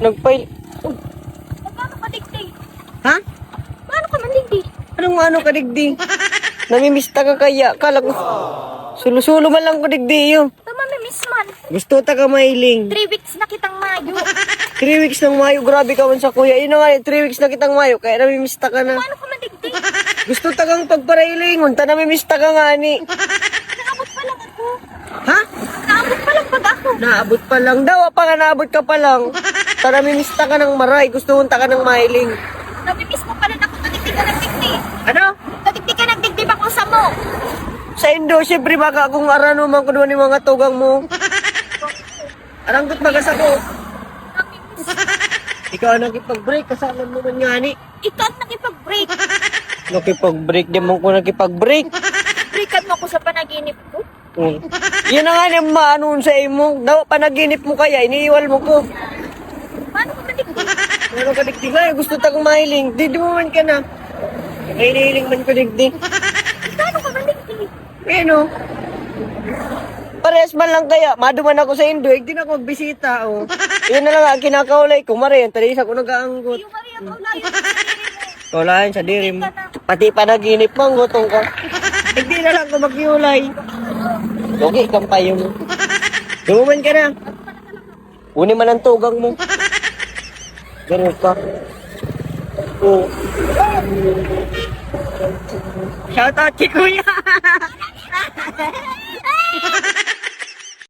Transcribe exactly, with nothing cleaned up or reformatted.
Nagpail... Paano ka digdi? Ha? Paano ka man digdi? Anong ano ka digdi? Namimista ka kaya? Kala ko, sulo-sulo man lang ko digdi iyo. Tama, may misman. Gusto ta ka mailing. Three weeks na kitang mayo. Three weeks nang mayo, grabe ka man sa kuya. Yun na nga, eh, three weeks na kitang mayo, kaya namimista ka na. Paano ka man digdi? Gusto ta kang pagparailingon, ta namimista ka nga ni. Naabot pa lang ako. Ha? Naabot pa lang pag ako. Naabot pa lang daw, pa nga naabot ka pa lang. Ta namimista ka ng maray, gusto ta ka ng mailing. Namimiss mo pala na ako, tatigdi ka nagdigdi. Ano? Tatigdi ka nagdigdi ba kung sa mo? Sa Indo, siyempre baka kung arano man ko doon yung mga tugang mo. Aranggot baga sa ko. Ikaw ang nakipag-break, kasama mo man nga ni. Ikaw ang nakipag-break. Nakipag-break, di mo ko nakipag-break. Breakan mo ako sa panaginip ko. Hmm. Yan na nga ni maano sa imo. Daw panaginip mo kaya, iniiwal mo ko. Paano ka maligdi? Ano ka digdi nga, gusto ta kong mahiling. Di, di mo man ka na. May inihiling man ko digdi. Paano ka maligdi? Ayun o. Parehas man lang kaya, maduman ako sa Indo, eh, di na ako magbisita, oh. Yun na lang ang kinakaulay ko, Mare, ang talisa ko nag-aanggot. Yung Maria, kaulayan sa diri mo. Kaulayan sa diri mo. Pati panaginip mo, ang gutom ka. Hindi na lang ako mag-iulay. Lugi kang payo mo. Duman ka na. Uni man ang tugang mo. Ganun ka. Oh. Shout out si Kuya.